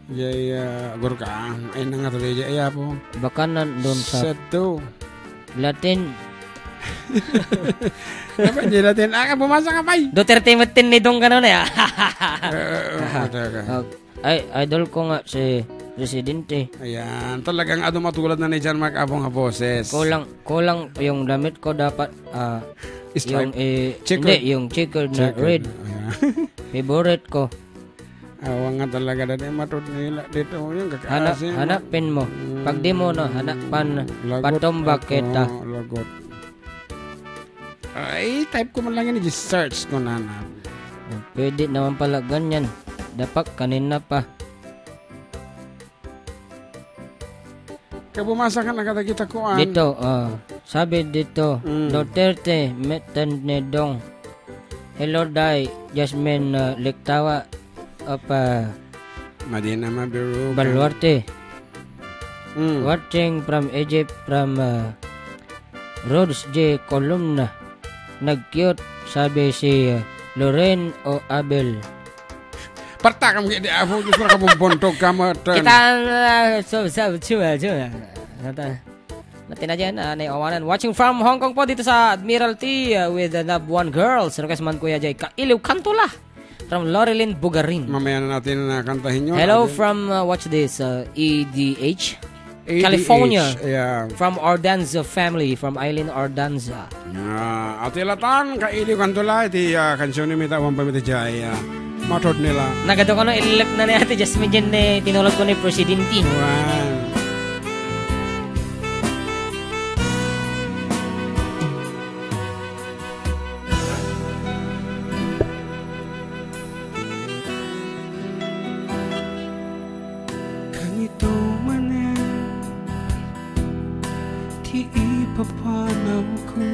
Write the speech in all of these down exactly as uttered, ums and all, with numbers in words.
Jay, ah, Gorka, ay, nangata jay, ay, apo. Baka nandun sa Seto. Latin. Apa, jay Latin? Ah, bumasa ka, pay. Duterte metten ni Dong kanuna, ya. Eh, eh, eh, mata ka. Ah, ay, idol ko nga si Presidente. Ayan, talagang adu matulad na ni John Mark Abong nga boses. Kulang, kulang yung damit ko dapat, ah, Striped. Yung, eh, Checkered. Hindi, yung checkered na Checkered. Red. Ayan. Favorite ko. Awan nga talaga, dati matod nila dito. Yung Hana-, kakaasim. Hanapin mo. Mm. Pag di mo na hanapan, Lagot patumbak ako, kita. Lagot. Ay, type ko man lang yan, i-search ko na na. Oh, pwede naman pala ganyan. Dapat kanina pa. Kabumasa ka na kadagita kuan. Dito, ah, sabi dito, Mm. Duterte, metten ni Dong. Hello, Day. Jasmine, ah, Liktawa of, ah, Madina Mabirugan. Baluarte. Mm. Watching from Egypt, from, ah, Rhodes J Columna. Nag-cute, sabi si, ah, Loren o Abel. Parta kam gidi, apo, Diyos ko, nakabumbuntog ka, Martin. Kita, ah, so, so, chua, chua. Nata-, natin na dyan, ah, naiwanan. Watching from Hong Kong po, dito sa Admiralty, ah, with the Love One Girls. Request man, Kuya Jay, Kailiw Kantula. From Lorilyn Bugarin. Mamaya na natin na kantahin yun. Hello Ate. From, uh, what's this? Uh, E D H? E D H, California. Yeah. From Ordanza family, from Eileen Ordanza. Yeah. Ate Latan, Kailiw Kantula, iti, uh, kansiyon ni Mita, wan pa Mita Jai, uh, matod nila. Nagado ko no, ililip na ni Ate Jasmine dyan ni, tinulog ko ni Presidente. Wow. Kanito manen ti ipapanawko,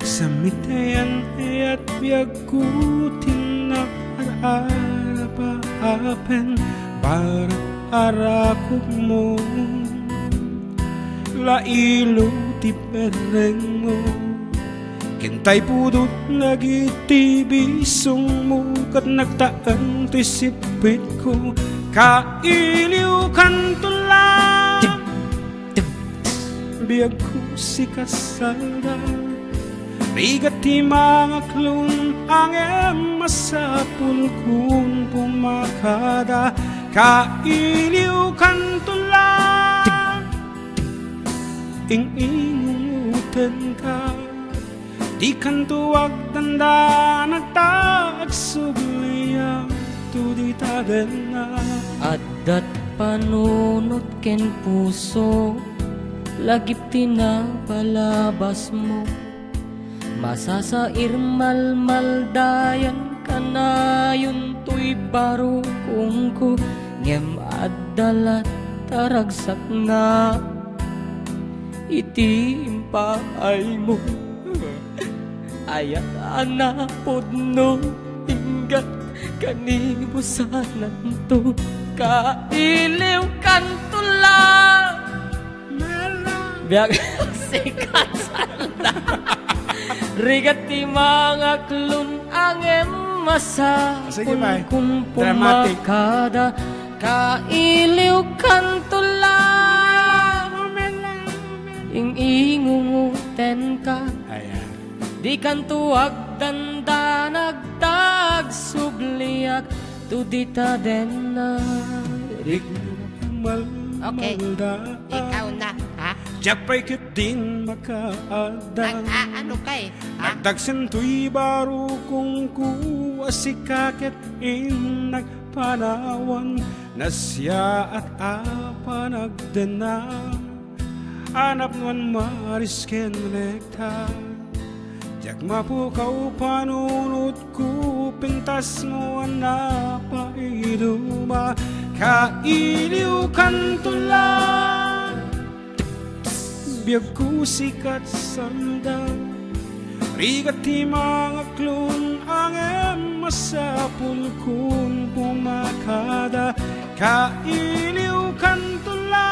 sa mitayan ayat biagko ti nakaarap apen para arakupmo. Lailo ti perrengmo, ken tay pudot dagiti bisongmo, ket nagtaeng ti sippitko, Kailiw Kantula. Biagko sika salda, rigat ti mangaklon, ngem masapulkon pumakada, Kailiw Kantula. Ing-ingungotenka, dikanto agdandanag ta agsubliak to dita denna. Addat panunot ken puso, lagip ti napalabasmo. Masasair malmaldayan kanayon toy barukongko, ngem adda latta ragsakna iti impaaymo. Ayat a napudno, inggat kanibusananto, Kailiw Kantula. Biag sikat salda. Rigat ti mangaklon, ngem masa Sige, bye. Kun Dramatic. Pumakada, Kailiw Kantula. Ing-ingungotenka. Ayan. Dikanto agdandanag ta agsubliak to dita denna. Rik-, Okay. Malmalda. Ikaw na, ha? Diak pay ketdin makaaddang. Nag-aano ka eh, ha? Nagdagsen toy barukongko a sika ket innak panawan, nasiaat a panagdenna. A napnoan maris ken rekta. Diak mapukaw panunotko, pintasmo a napaiduma, Kailiw Kantula. Biagko sikat salda, rigat ti mangaklon, ngem masapulkon pumakada, Kailiw Kantula.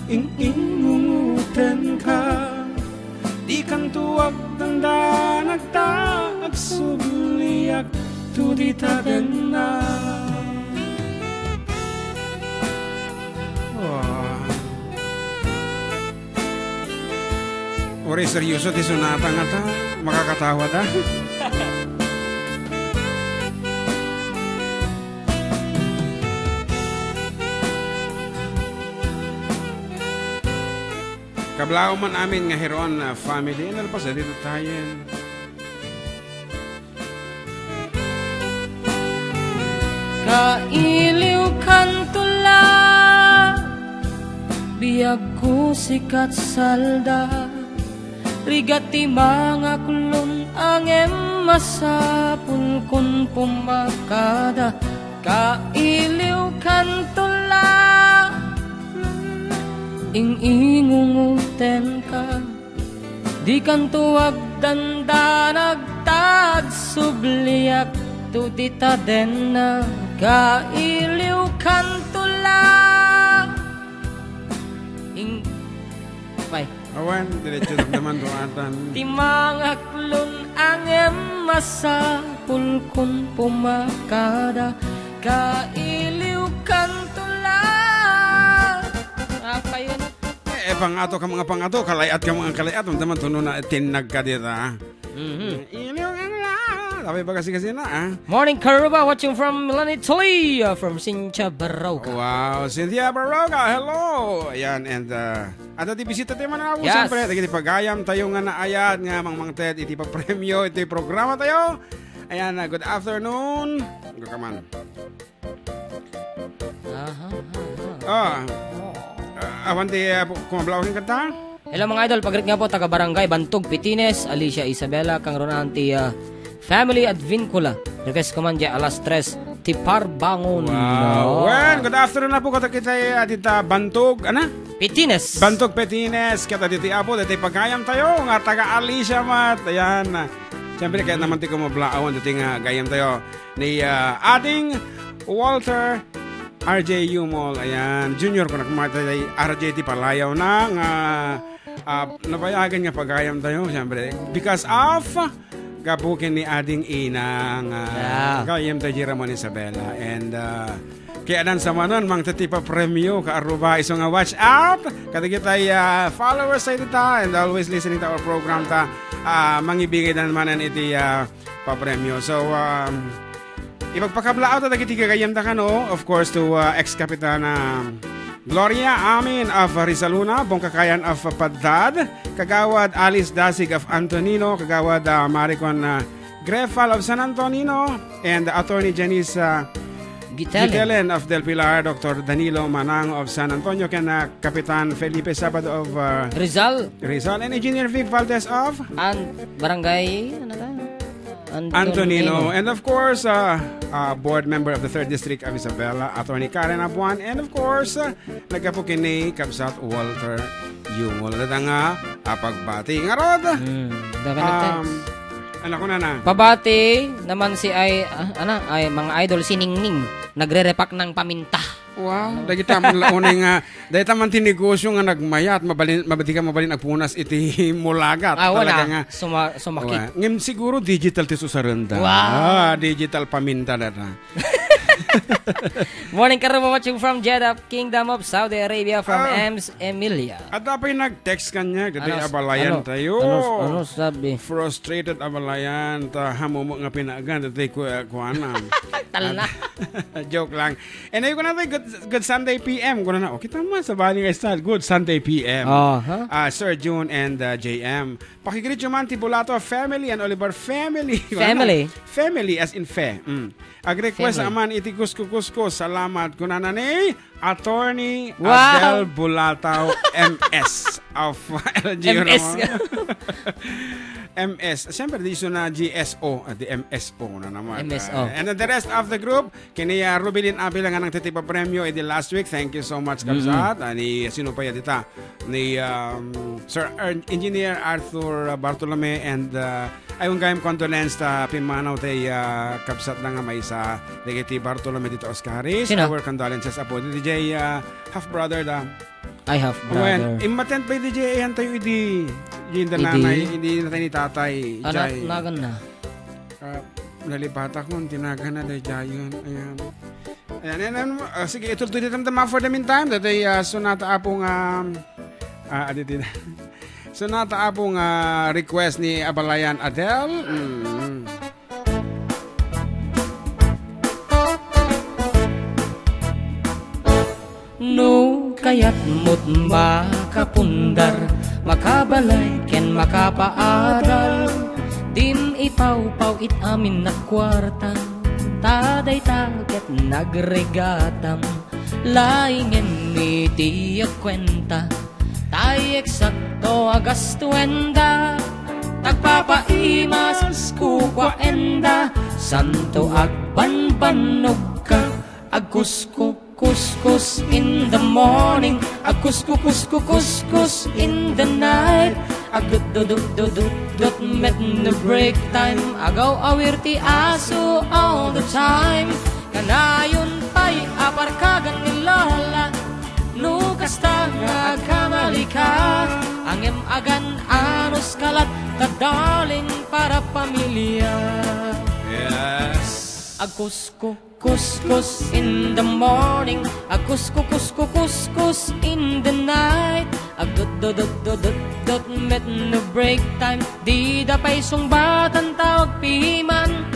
Ing-ingungotenka, dikanto agdandanag ta agsubliak to dita denna. Pare, seryoso ti sonata nga ta, makakatawa ta. Kablaom man amin nga Heron, ah, family, nalpas dito tayo. Kailiw kanto la, biagko sikat salda, rigat ti mangaklon angem masapul kon pumakada. Kailiw kanto la, ing-ingungotenka. Dikanto agdandanag ta agsubliak to dita denna kailiw kanto la. Ing-, pay. Awan, diretso damdaman to atan. Ti mangaklon angem masapul kon pumakada kailiw kanto la. Apay, ano? Eh, eh, pangato ka mga pangato, kalay-at ka mga kalay-at, damdaman to no na tinnag ka dita, ha? Mhm. Iliw ka na. Tapay ba kasi kasi na, ah? Morning, Karuba, watching from Milan, Italy, uh, from Cynthia Barroca. Wow, Cynthia Barroca, hello. Ayan, and, uh, ada di bisita tayo, mga apo, Yes. siyempre, dagiti pagayam tayo nga naayat, nga mangmangted, iti papremyo, iti programa tayo. Ayan, uh, good afternoon. Go ka man. Aha, aha. Ah. Oh. Ah, awan ti, ah, pu-, kumablaw ken kanta? Hello, mga idol. Pagrit nga po, taga Barangay Bantog, Pitines, Alicia Isabela, kang Ronan ti, ah, Family Advincula. Request ko man di alas tres, ti Parbangon. Wow. No. Well, good afternoon na po, kata kita, ah, dita Bantog, ana? Pitines. Bantog, Pitines. Kata diti apo, dati pagayam tayo, nga taga Alicia mat. Ayan. Siyempre, kaya naman ti kumablaw, dati nga gayam tayo. ni, ah, Ading Walter R J Yumol. Ayan, Junior, kung nagmata R J ti palayaw na nga, ah, nabayagan nga pagayam tayo, siyempre. Because of, gapu ken ni Ading Ina nga Yeah. gayam tayo, Ramon Isabela. And, ah, kaya nan sa manon, mang titipa premio, kaaruba, iso nga watch out. Kadagitay, ah, followers tayo dita, and always listening to our program ta, ah, mangibigay dan manen iti, ah, papremyo. So, um, ipagpakablaawta dagiti gagayyemda kano, of course, to, uh, ex-Kapitan, uh, Gloria Amin of Rizaluna, Bongkakayan of Paddad, Kagawad Alice Dasig of Antonino, Kagawad, uh, Maricon, uh, Grefal of San Antonino, and Attorney Janice, uh, Gitelen. Gitelen of Del Pilar, Doctor Danilo Manang of San Antonio, ken, uh, Kapitan Felipe Sabado of, uh, Rizal. Rizal, and Engineer Vic Valdez of An-, Barangay, ano ka? Antonino. Antonino. And of course, uh, uh, board member of the third District of Isabela, Attorney Karen Abuan. And of course, uh, naggapu kini Kabsat Walter Yungol. Dada nga, ah, pagbati. Ngarod, Hmm, dada ka um, nag-text. Ano ko na na? Pabati naman si ay, ah, ano, ay, mga idol, si Ningning. Nagre-repack ng paminta. Wow, dagita man la unay nga, dagita man ti negosyo nga nagmayat, mabalin, mabadi ka mabalin agpunas iti mulagat. Ah, wala. Talaga nga. Suma-, sumakit. Wa-, ngem siguro digital ti susarenda. Wow. Ah, digital paminta na na. Morning, Karuba, watching from Jeddah, Kingdom of Saudi Arabia, from Ah. Ems Emilia. At apay nag-text kanya, gadi Ano s-, abalayan ano? tayo. Ano s-, ano sabi? Frustrated abalayan, ta hamumo nga pinagan, dati ku-, kuana. Talna. Joke lang. And ayun ko na, good, good Sunday P M. Ko na na, oh, kita mo, sa bali nga style. Good Sunday P M. Oh, huh? Ah, Sir June and, uh, J M. Pakigreet man ti Bulato family and Oliver family. Family. Family as in fe. Mm. Ag-request Family. aman iti Kusko-Kusko. Salamat. Kunana ni Attorney Wow. Abel Bulatao, M S of L G U M S Ramon. nga. M S. Siyempre, di iso na G S O. Ah, di M S O na naman. M S O. Ah, and the rest of the group, kini, ah, Rubilin Abel nga nang titipa premio iti last week. Thank you so much, Mm-mm. kabsat. Ah, ni, sino pa yan, dita? Ni, um, Sir Ar-, Engineer Arthur Bartolome and, uh, ay, unggayam condolence ta pimmanaw tay, uh, kabsat na nga maysa dagiti Bartolome dito Oscaris. Sino? Our condolences, apo. D J, uh, half brother da. Ay, half Wen, brother. Immatent pa D J ayan tayo idi, idi Idi? nanay, idi natay ni tatay, Anak Jay. nagan na. Ah, nalipata ko, tinagan na, day, Jayon. Ayan. Ayan, ayan, ayan. Ah, sige, itultuloy naman for the meantime. Dati, ah, sonata apo nga, ah, adi, di-, Sonata, Apo, nga request ni Abalayan Adele. Mm. No kayatmo't makapundar, makabalay ken makapaadal, dim ipawpaw it amin a kuartam, ta dayta ket nagregatam. Laingen iti kuenta, tay eksakto a gastuenda. Tagpapaimas kukuaenda, santo agbanbannogka. Agkusko, kuskus in the morning, agkusko, kusko, kuskus in the night. Agdududududut met no break time, agaw-awir ti aso all the time. Kanayon pay a parkagan ni Lola, no kasta nga agkamali ka, angem agan-anos ka latta, darling, para pamilya. Yes. Agkusko, kuskus in the morning, agkusko, kusko, kuskus in the night. Agdududududut met no break time, dida pay sungbatan ta agpiman.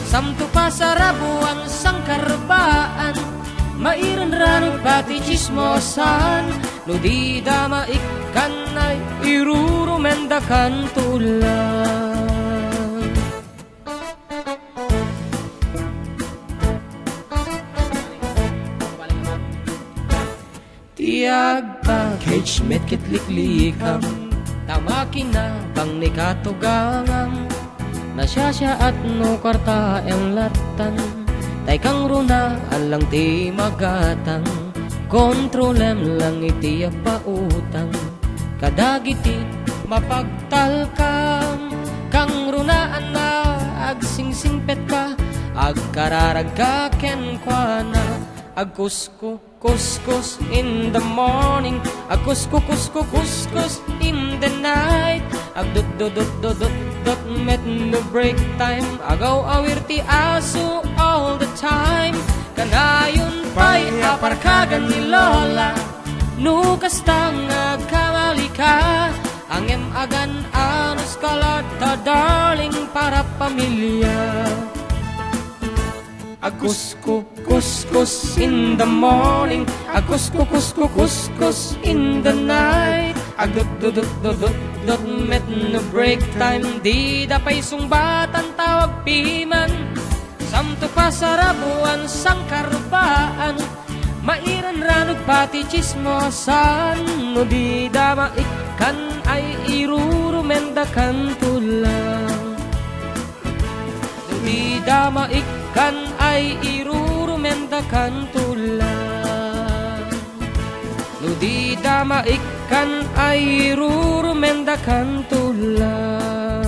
Samto pasarabuan sangkarbaan, mairanranog pati chismosan. No dida maikkan ay irurumendakan tulang. Ti agpackage met ket liklikam, ta makinabang ni katugangam. Nasiasiaat no kuartaem lattan, tay kangrunaan lang ti magatang. Kontrolem lang iti agpautang kadagiti mapagtalkam. Kangrunaan a agsingsingpetka, agkararagka kenkuana. Agkusko, kuskus in the morning, agkusko, kusko, kuskus in the night. Agdududududut met no break time, agaw-awir ti aso all the time. Kanayon pay a parkagan ni Lola, no kasta nga agkamali ka, angem agan-anos ka latta, darling, para pamilya. Agkusko, kuskus in the morning, agkusko, kusko, kuskus in the night. Agdududududut met no break time, dida pay sungbatan ta agpiman. Samto pasarabuan sangkarbaan, mairanranog pati chismosan. No dida maikkan ay irurumendakan tulang. No dida maikkan ay irurumendakan tulang. No dida maikkan ay irurumendakan tulang.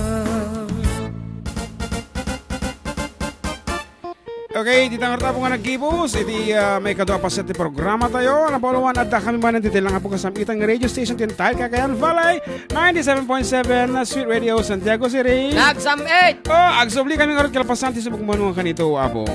Okay, iti tangarta po nga nagkibus, iti, ah, may kadua paset ti programa tayo. Nabaluan, adda kami manen ditoy lang po kasamitan nga radio station, ti Entire Cagayan Valley, ninety-seven point seven Sweet Radio, Santiago City. Nagsam-it! Oh, agsubli kami ngarud kalpasan ti subok mano nga kanito, Apo.